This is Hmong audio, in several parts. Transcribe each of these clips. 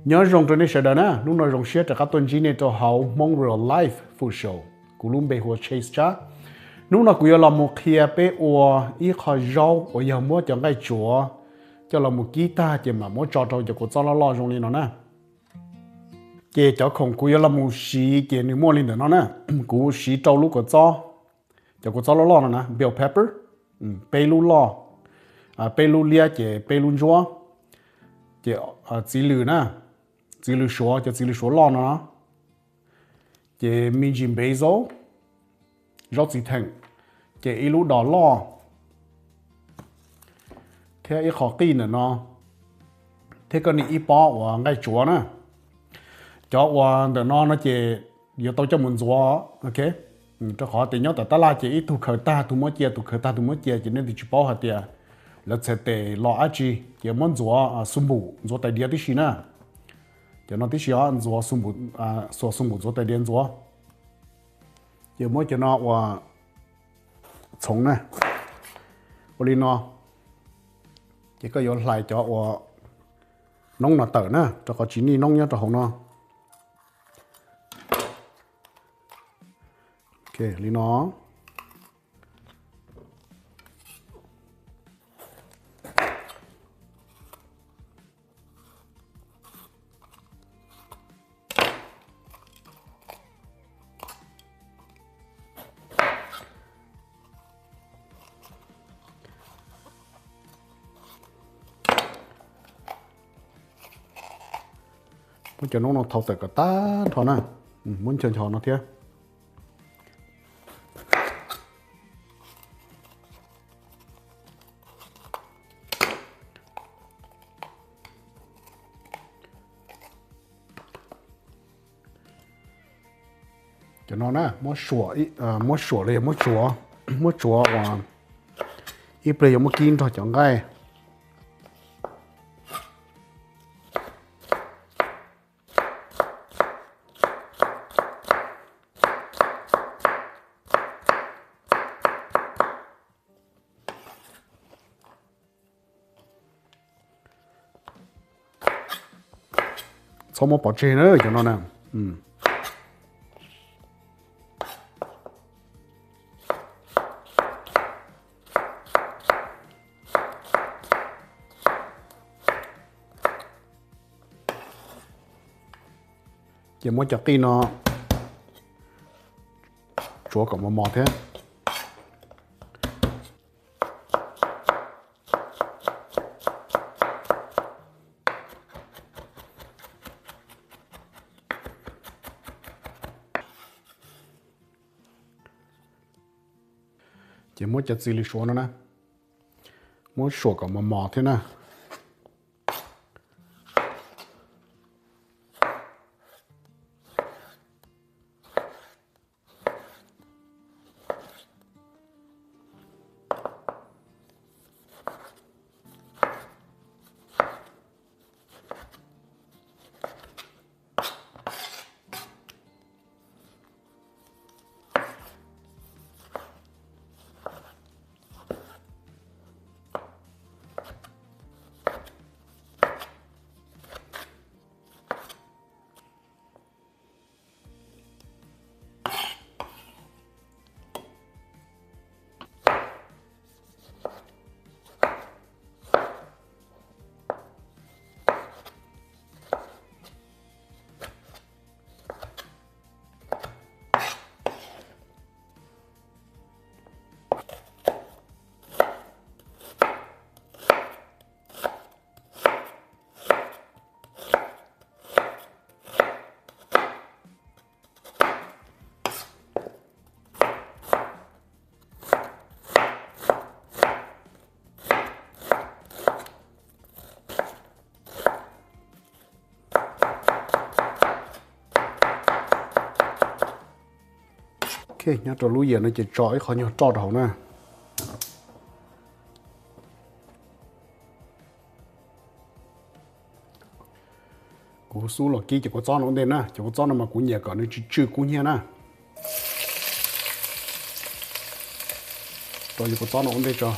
Nyob zoo rau nej sawv daws na, hnub no zoo siab rov qab tuaj ntsib nej rau hauv Hmong Real Life Food Show. Kuv lub npe hu ua Chase Tsab. Hnub no kuv yuav los mus qhia peb ua ib qho zaub uas yog muab cov nqaij tsuav coj los mus kib tag ces mam muab tso rau cov kua txob loj loj zoo li no na. Ces cov khoom kuv yuav los mus siv ces nws muaj li ntawm no na. Kuv siv rau lub kua txob, cov kua txob loj loj no na, bell pepper, peb lub loj, peb lub liab ces peb lub ntsuab, ces txiv lws na, txiv lws suav, cov txiv lws suav loj no, ces me ntsis basil, zaub txiv theem, ces ib lub dos loj, thiab ib qho qij ntawm no, thiab koj niam ib pob uas nqaij tsuav na. Cov uas ntawm no no ces yuav tau coj mus ntxuav, ok. Rau qhov tias nyob tom tab laj ces ib tug khaws tag tus muab cia, tus khaws tag tus muab cia ces nej twb tsis paub hais tias lawv txhais tes los dab tsi, ces muab ntxuav xu npum, ntxuav tais diav tib si na. Cov no tib si os, ntxuav xu npum, xuas xu npum ntxuav tais diav ntxuav. Ces muab cov no ua txhoov na, ua li no, ces koj yuav hlais cov uas noob no tawm na, rau qhov tsis nij noob nyob rau hauv no. Ok, li no. Muab cov noob no thau tawm kom tag nrho na. Muab ncho ncho no thiab. Cov no na, muab suam los yog muab tsuav, muab tsuav uas ib pliag yuav muab kib nrog cov nqaij. Txhob muab pov tseg na cov no na. Ces muab cov qij no tsuav kom mos mos thiab. Ces muab cov txiv lws suav no na, muab suam kom mos mos thiab na. Ok, nyob rau lub yias no ces tso ib qho nyuag roj rau hauv na. Kuv xub los kib cov kua txob no ua ntej na, cov kua txob no mas kuv nyiam kom nws tsw tsw kub hnyiab na. Rau cov kua txob no ua ntej tso.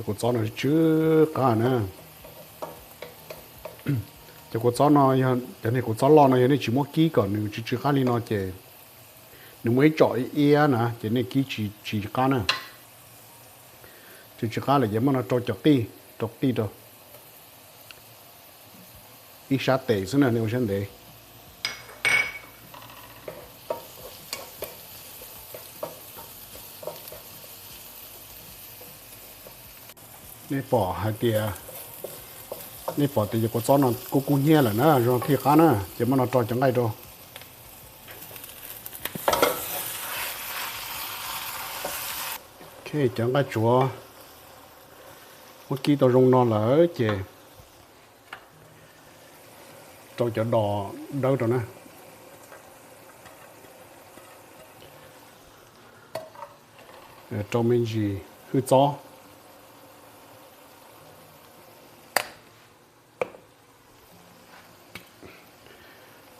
Kuv txob no tsw qab na. Cov kuv txob no, cov niag kuv txob loj no yog nej tsis muab kib kom nws tsw tsw qab li no ces nws muaj ib tsom iab na ces nej kib tsis qab na. Tsw tsw qab lawm ces muab no rau cov qij, rau qij rau ib sab tes xwb na, nej ua siab ntev. Nej pom hais tias, nej pom tias cov kua txob no kub kub hnyiab lawm na, zoo thiaj qab na, ces muab no rau cov nqaij rau. Ok, cov nqaij tsuav muab kib tau zoo no lawm ces rau cov dos dawb rau na. Rau me ntsis hwj txob,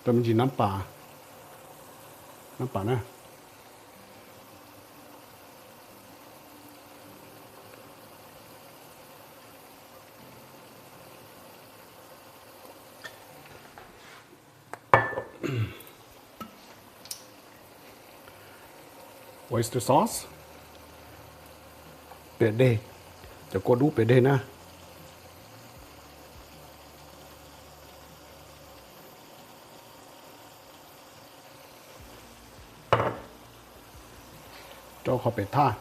rau me ntsis nab pas, nab pas na. Oyster sauce, piam deg, cov kua dub piam deg na. Rau qhov pem thaj.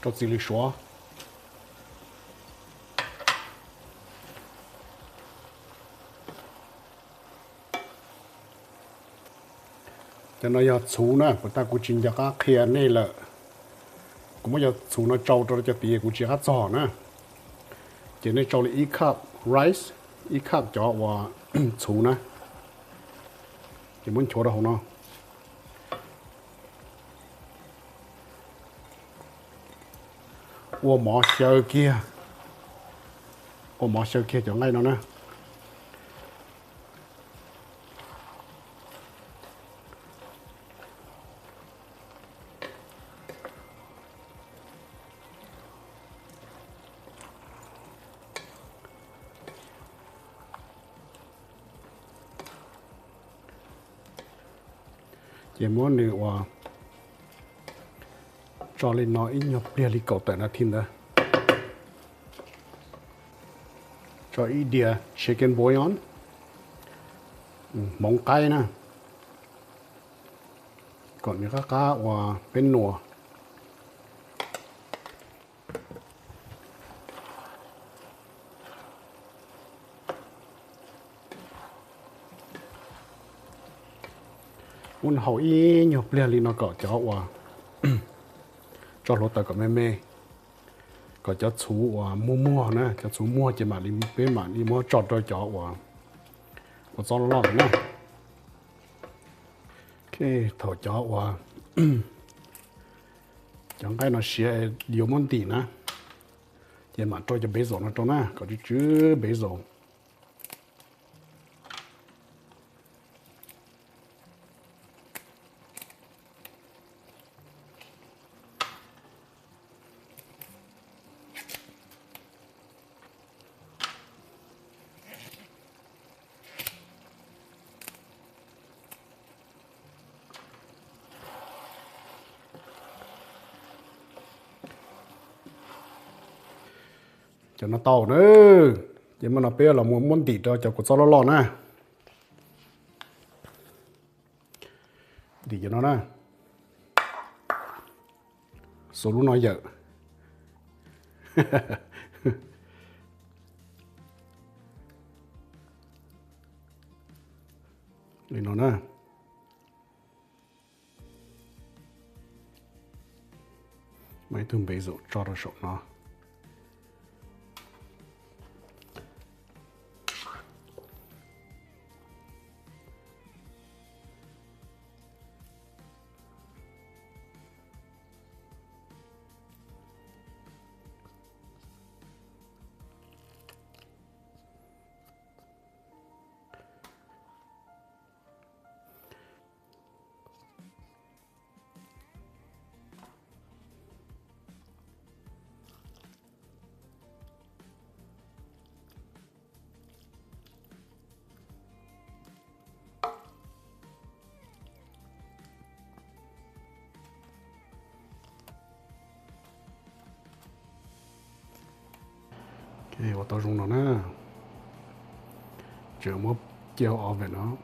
Rau txiv lws suav. Cov no yog txhuv na, puas tas kuv tsis nco qab qhia nej lawm. Kuv muab cov txhuv no tsau rau cov tid kuv tsis qab txog na. Ces nej tsau li ib cup rice, ib cup cov uas txhuv na, ces muab nchuav rau hauv no. Ua mov xyaw kiag, ua mov xyaw kiag cov nqaij no na. Ces muab nws ua tso li no ib nyuag pliag li kaum tawm nas this ntawd. Tso ib diav chicken bouillon, hmoov qaib na, kom nws qab qab ua peb nuas. Muab nws haus ib nyuag pliag li no kom cov uas, tso hluav taws kom me me, kom cov txhuv uas muag muag na, cov txhuv muag ces mam li, peb mam li muab tso rau cov uas kua txob loj loj na. Ok, thaum cov uas, cov nqaij no siav yuav muab ntim na, ces mam rau cov basil no rau na, kom tsw tsw basil. Cov no tau na, ces muab no peb los muab ntim rau cov kua txob loj loj na. Ntim cov no na, xuas lub no yawm li no na. Muab ib tug basil tso rau saum no. Ua tau zoo no na, tseem muab cia hauv oven no.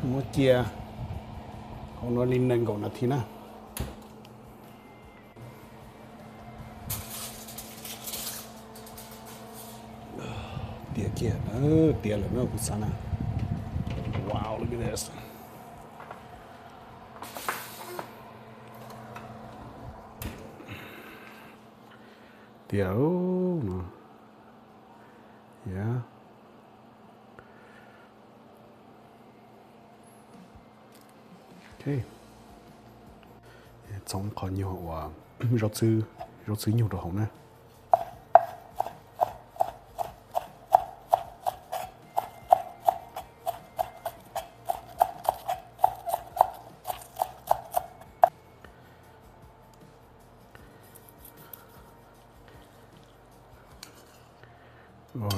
Muab cia hauv no li nees nkaum nas this na. Tiav kiag, tiav lawm na kuv xav na. Wow, look at this. Tiav no. Yeah. Txhoov qhov nyuag uas zaub txhwb, zaub txhwb nyuag rau hauv na.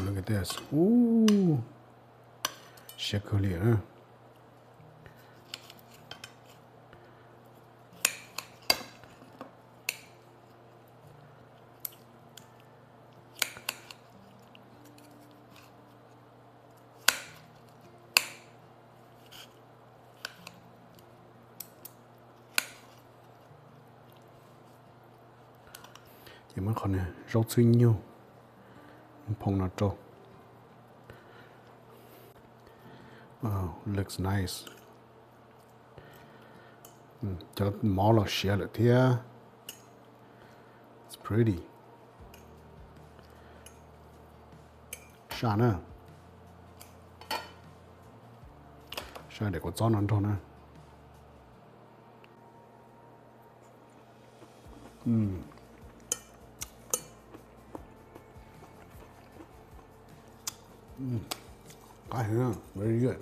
Look at this. Siab kawg li na. Ces muab qhov zaub txhwb nyuj phoo no rau. Looks nice. Cov mov los siav lawm thiab. It's pretty. Saj na. Saj daim kua txob no nrog na. Qab heev, very good.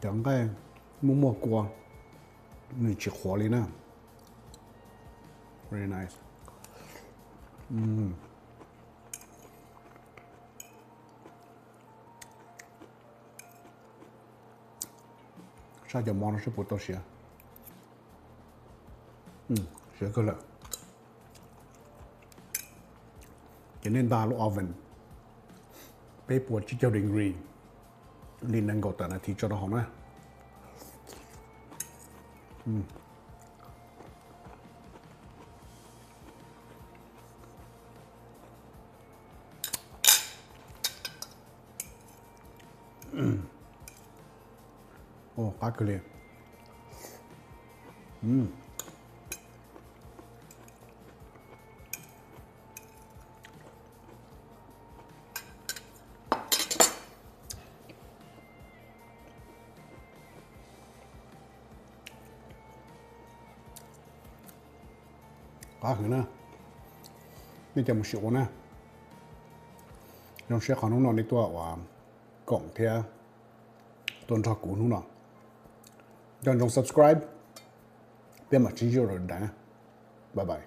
Cov nqaij muaj muaj kua, nws tsis qhuav li na. Very nice. Saj cov mov no seb puas tau siav. Siav kawg lawm. Ces nej nta lub oven peb puas tsib caug degree li nees nkaum tawm nas this tso rau hauv na. Qab kawg li. Qab heev na. Nej cov mus sim ua na. Zoo siab qhov hnub no nej tuaj ua koom thiab tuaj nrog kuv hnub no. Nco ntsoov subscribe, peb mam sib ntsib rau daim na. Bye bye.